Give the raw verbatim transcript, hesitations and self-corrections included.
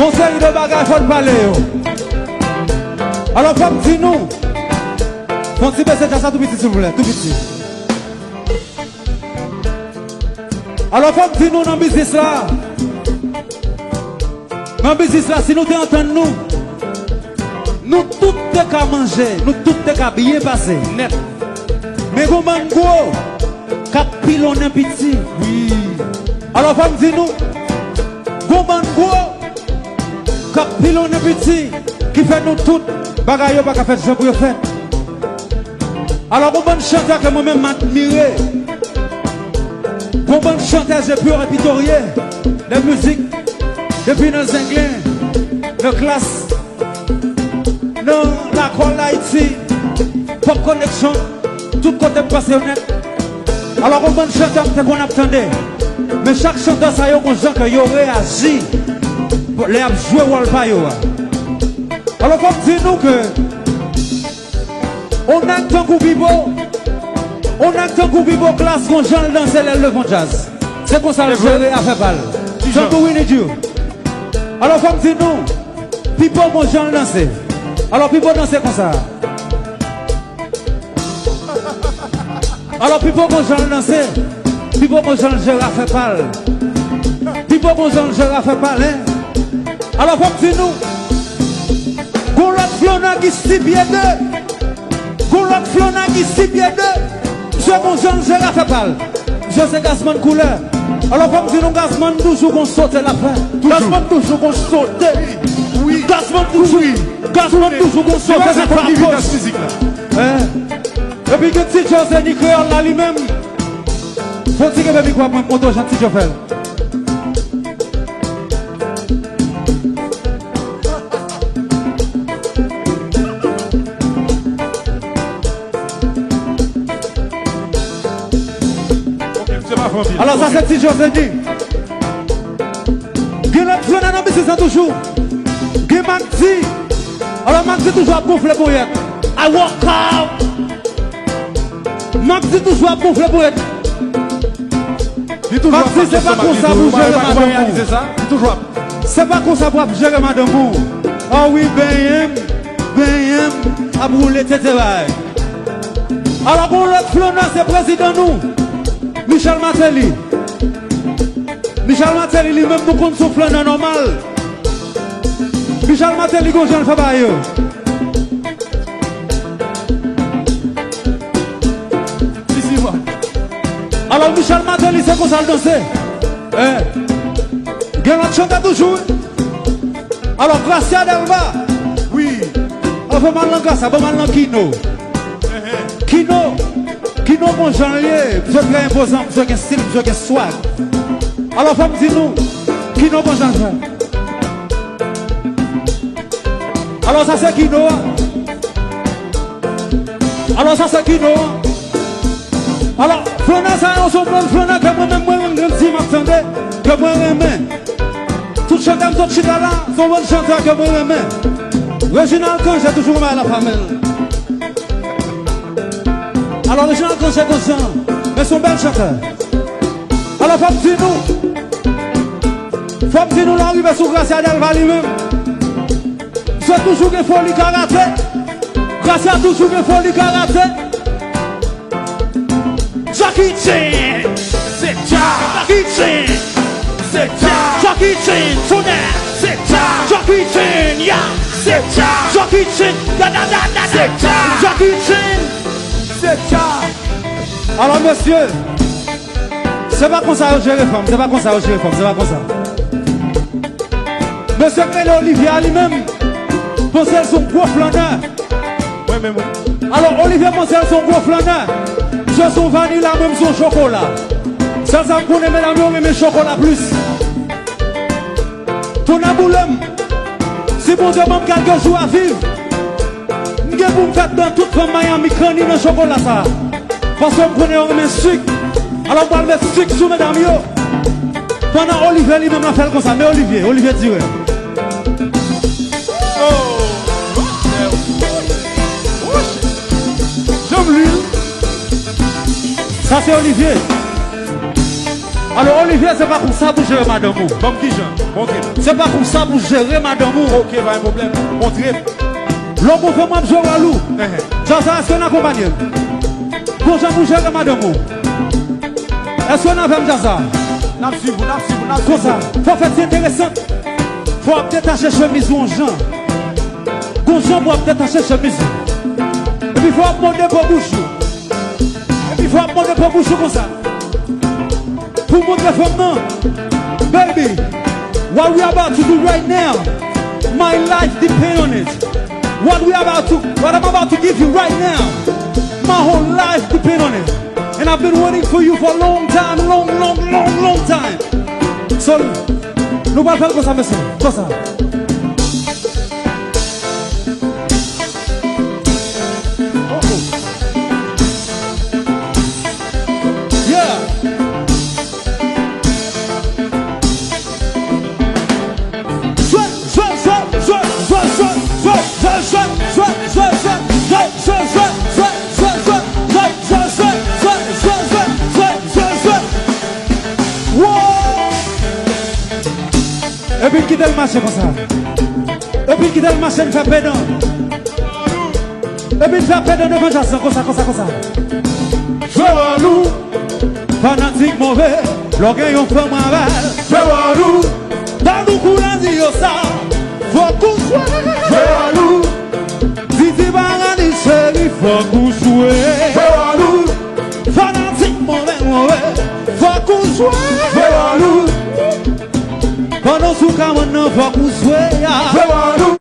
Yon seri de bagay fò n pale yo. Alò, fò m di nou, fè yon ti bese djaz la tou piti, silvouplè, tou piti. Alò, fò m di nou, nan biznis la, nan biznis la, si nou te antann nou, nou tout te ka manje, nou tout te ka byen pase. Nèt. Men gon bann gwo k ap pilonnen piti. Wi. Alò, fò m di nou, gon bann gwo k ap pilonnen piti, ki fè nou tout bagay yo pa ka fèt jan pou yo fèt. Alò, gon bann chantè ke mwen menm m admire, gon bann chantè je pur et pitorié, de mizik, depi nan Zenglen, nan Klass, nan Lakòl Ayiti, Pop Connection, tout kote m pase yo nèt. Alò, gon bann chantè m te konn ap tande. Men chak chantè sa yo, gon jan ke yo reyaji lè y ap jwe wòl pa yo a. Alò, fò m di nou ke on nèg tankou Pipo, on nèg tankou Pipo Klass, gon jan l danse lè l leve yon djaz. Se konsa l jere afè pa l. Tankou Winnie Dieu. Alò, fò m di nou, Pipo gon jan l danse. Alò, Pipo danse konsa. Alò, Pipo gon jan l danse. Pipo gon jan l jere afè pa l. Pipo gon jan l jere afè pa l, en. Alò, fò m di nou, gon lòt flannè ki sis pye de. Gon lòt flannè ki sis pye de. Misye gon jan l jere afè pa l. Misye se Gazman koulè. Alò, fò m di nou, Gazman toujou gon sote l ap fè. Toujou. Gazman toujou gon sote. Wi. Gazman toujou, wi. Gazman toujou gon sote l ap fè. Li pa fè fòk li vin nan mizik la. Hein? Epi gen Ti Djo Zeni Kreyòl la li menm. Fò ti kenbe mikwo a pou mwen, m montre w jan Ti Djo fè l. Alò, sa se Ti Djo Zeni. Gen lòt flannè nan biznis lan toujou. Gen Mack D. Alò, Mack D toujou ap gonfle ponyèt. I work out. Mack D toujou ap gonfle ponyèt. Li toujou ap Mack D, se pa konsa pou jere madanm ou. Se pa konsa pou ap jere madanm ou. Ah wi, benyen m, benyen m, ap woule tete bay. Alò, gon lòt flannè, se prezidan nou, Michel Martelly. Michel Martelly, li menm, nou konn se yon flannè nòmal. Michel Martelly, gon jan l fè bagay yo. Si, si, man. Alò, Michel Martelly, se konsa l danse. Eh. Gen lòt chantè toujou, wi. Alò, Gracia Delva. Wi. Alò, fò m al nan Gracia, fò m al nan Kino. Kino, Kino gon jan l ye, misye trè enpozan, misye gen stil, misye gen swag. Alò, fò m di nou, Kino gon jan l fè. Alò, sa se Kino a. Alò, sa se Kino a. Alò, flannè sa yo, se yon bann flannè ke mwen menm, mwen menm, grandi, m ap tande, ke mwen renmen. Tout chantè m sot chita la, se yon bann chantè ke mwen renmen. Reginald Cangé toujou konba la fanmi l. Alò, Reginald Cangé konsa, men se yon bèl chantè. Alò, fò m di nou, fò m di nou, lè w rive sou Gracia Delva li menm, misye toujou gen foli karate. Gracia toujou gen foli karate. Jackie Chan, se djaz. Jackie Chan, se djaz. Jackie Chan, tounen, se djaz. Jackie Chan, ya, se djaz. Jackie Chan, ya, da, da, da, da, se djaz. Jackie Chan, se djaz. Alò, mesye, se pa konsa yo jere fanm, se pa konsa yo jere fanm, se pa konsa. Mesye k rele Olivier a li menm, panse l se yon gwo flannè. Mwen menm, wi. Alò, Olivier panse l se yon gwo flannè. Misye se yon vanila, mwen m se yon chokola. Sèl sa m konnen, medam yo renmen chokola plis. Tonnè boule m. Si Bondye ban m kèlke jou a viv, m gen pou m fè dan tout fanm Miami kanni nan chokola sa. Paske m konnen yo renmen sik. Alò, m pral met sik sou medam yo. Pandan Olivier li menm l ap fè l konsa. Men Olivier, Olivier Durand. Oh, Lòt, Janm lwil. Sa se Olivier. Alò, Olivier, se pa konsa pou jere madanm ou. Ban m kijan? Montre m. Se pa konsa pou jere madanm ou. Ok, pa gen pwoblèm. Montre m. Lè w gon fanm w ap jwe wòl ou. Ehe. Djaz la, èske w nan konpanye m? Gon jan pou jere madanm ou. Èske w nan avè m, djaz la? N ap swiv ou, n ap swiv ou, n ap swiv ou. Konsa, fò w fè ti enteresan. Fò w ap detache chemiz ou yon jan. Gon jan pou w ap detache chemiz ou. Epi fò w ap mòde po bouch ou. Epi fò w ap mòde po bouch ou konsa. Pou montre fanm nan, baby, what we about to do right now, my life depend on it. What we about to, what I'm about to give you right now, my whole life depend on it. And I've been waiting for you for a long time, long, long, long, long time. So, nou pral fè l konsa, mesye, konsa. Oh, oh. Yeah. Jwe, jwe, jwe. Wow! Epi n kite l mache konsa. Epi n kite l mache, n fè pedan. Epi n fè pedan devan djaz lan, konsa, konsa, konsa. Jwe wòl ou, fanatik move, lè w gen yon fanm avè l. Jwe wòl ou, pa nou kou nan di yo sa, fòk ou jwe. Jwe wòl ou, Didi Barani cheri, fòk ou jwe. Jwe wòl ou, fanatik move, move, fòk ou jwe. Jwe wòl ou, pandan w sou kabann nan, fòk ou jwe a. Jwe wòl